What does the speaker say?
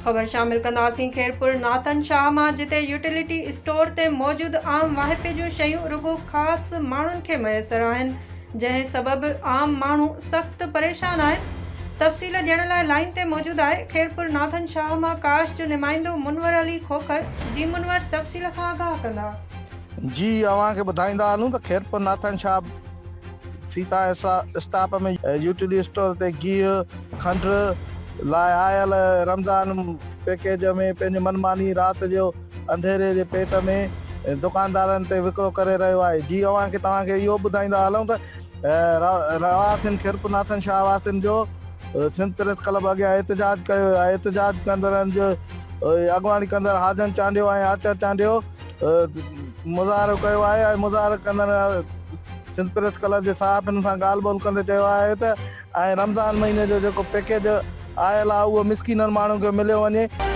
خبر شامل ڪنداسين خيرپور ناٿن شاهه مان جتي يوٽيلٽي اسٽور تي موجود عام واهپي جون شيون رڳو خاص ماڻهن کي ميسر آهن جنهن سبب عام ماڻهو سخت پريشان آهن تفصيل ڏيڻ لاء لائين تي موجود آهي خيرپور ناٿن شاهه مان ڪاش جو نمائندو منور علي کوکر جي منور تفصيل کان آگاهه ڪندا. جي اوهان کي ٻڌائيندا هلون ته خيرپور ناٿن شاهه سيتا اسٽاپ ۾ يوٽيلي اسٽور تي گيهه، کنڊ لاء آيل رمضان پيڪيج ۾ پنهنجي من ماني رات جو انڌيري جي پيٽ ۾ دڪاندارن تي وڪرو ڪري رهيو آهي جي اوهان کي توهان کي اهو ٻڌائيندا هلون ته رهواسين خيرپور ناٿن شاهه واسين جو سنڌ پريس ڪلب اڳيان احتجاج ڪيو ويو آهي احتجاج ڪندڙن جو اڳواڻي ڪندڙ حاجن چانڊيو ۽ آچر چانڊيو مظاهرو ڪيو آهي ۽ مظاهرو ڪندڙ سنڌ پريس ڪلب جي صحافين سان ڳالهه ٻولهه ڪندي چيو آهي ته ۽ رمضان مهيني جو جيڪو پيڪيج آيل آهي اهو مسڪينن ماڻهن کي مليو وڃي.